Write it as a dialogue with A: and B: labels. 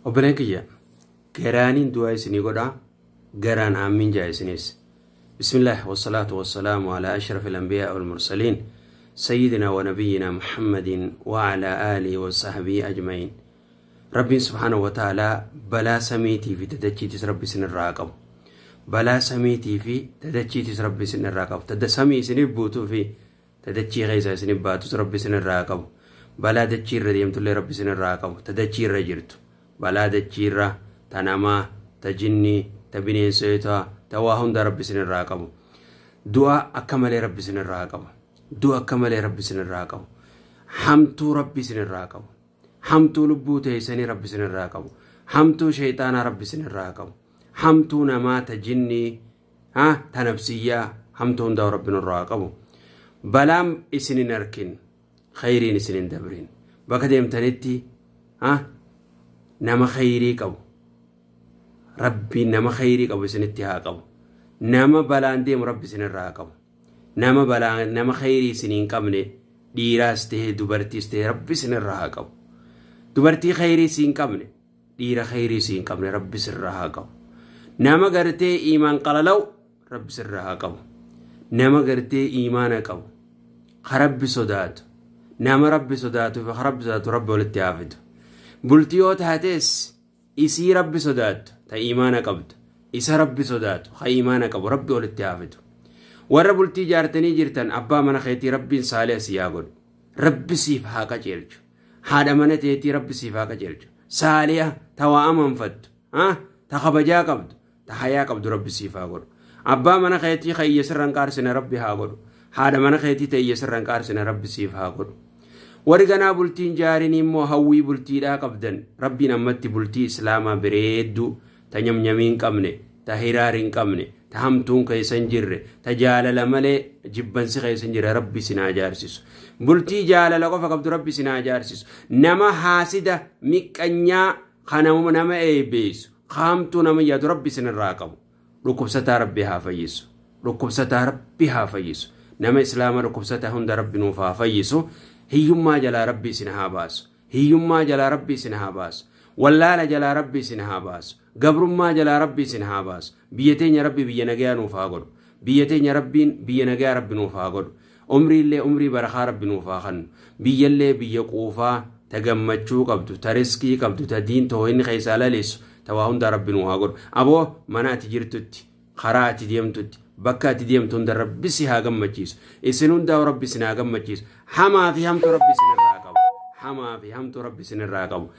A: Obboleen kiyya garaaniin du'aa isinii godhaa, garaan aamiin jaa isinis. Bismillah wassalaatu wassalaamu alaa ashrafil anbiyaa wal mursaliin sayyidina wa nabiyyina Muhammadin wa alaa aalihi wa sahbihi ajma'iin. Rabbiin subhaanahu wa ta'aalaa balaa samiitii fi dadachiitis rabbi isinirraa haa qabu. Balaa samiitii fi dadachiitis rabbi isinirraa qabu. Tada samii isiniif buutuu fi tadachii keessaa isiniif baatus rabbi isinirraa qabu. Balaa dachii irra deemtullee rabbi isinirraa qabu. Tadachii irra jirtu. Balaa dachii irra ta namaa, ta jinnii, ta bineensotaa, ta waa hunda rabbi isinirraa qabu. Du'a akka malee rabbi isinirraa qabu. Du'a akka malee rabbi isinirraa qabu. Hamtuu rabbi isinirraa qabu. Hamtuu lubbuu teessanii rabbi isinirraa qabu. Hamtuu sheexaanaa rabbi isinirraa qabu. Hamtuu namaa ta jinnii, ta nafsiyyaa hamtuu hundaa rabbi nurraa qabu. Balaan isin hin arkin, khayriin isin hin dabrin. Bakka deemtanitti nama khayrii qabu. Rabbiin nama khayrii qabu isinitti haa qabu. Nama balaan deemu rabbi isinirraa haa qabu. Nama balaa nama khayrii isin hin qabne dhiiraas ta'e dubartiis ta'e rabbi isinirraa haa qabu. Dubartii khayrii isin hin qabne dhiira khayrii isin hin qabne rabbi isinirraa haa qabu. Nama gartee iimaan qalalaw rabbi sirraa haa qabu. Nama gartee iimaana qabu. Ka rabbi sodaatu. Nama rabbi sodaatu fi ka rabbi sodaatu rabbi walitti haa fidu. Bultii yoo taates isii rabbi sodaattu ta iimaana qabdu. Isa rabbi sodaatu ka iimaana qabu rabbi walitti haa fidu. Warra bultii ijaartanii jirtan abbaa mana keetii rabbiin saaliha si haa godhu. Rabbi siif haa qajeelchu. Haadha mana teetii rabbi siif haa qajeelchu. Saaliha ta waa amanfattu. Ta kabajaa qabdu. Ta hayaa qabdu rabbi siif haa godhu. Abbaa mana keetii ka iyya sirra hin qaarsine rabbi haa godhu. Haadha mana keetii ta iyya sirra hin qaarsine rabbi siif haa godhu. Warri ganaa bultiin jaarinii immoo hawwii bultiidhaa qabdan rabbiin ammatti bultii islaamaa bareedduu ta nyamnyamii hin qabne, ta hiraar hin qabne, ta hamtuun keessa hin jirre, ta jaalala malee jibbansi keessa hin jirre rabbi isin haa jaarsisu. Bultii jaalala qofa qabdu rabbi isin haa jaarsisu. Nama haasida miqqanyaa kanamuma nama eebbeessu haamtuu nama yaadu rabbi isinirraa qabu. Dhukkubsataa rabbi haa fayyisu. Dhukkubsataa rabbi haa fayyisu. Nama islaama dhukkubsataa hunda rabbi nuuf haa fayyisu. Hiyyummaa jalaa rabbi isin haa baasu. Hiyyummaa jalaa rabbi isin haa baasu. Wallaala jalaa rabbi isin haa baasu. Gabrummaa jalaa rabbi isin haa baasu. Biyya teenya rabbi biyya nagayaa nuuf haa godhu. Biyya teenya rabbiin biyya nagayaa rabbi nuuf haa godhu. Umriillee umrii barakaa rabbi nuuf haa kennu. Biyyallee biyya quufaa ta gammachuu qabdu, ta riskii qabdu, ta diin toohinni keessaa lalisu, ta waa hundaa rabbi nuu haa godhu. Aboo mana ati jirtutti, karaa ati deemtutti, bakka ati deemtu hunda rabbi si haa gammachiisu. Isin hundaa rabbi isin haa gammachiisu. Hamaa fi hamtuu rabbi isinirraa qabu. Hamaa fi hamtuu rabbi isinirraa qabu.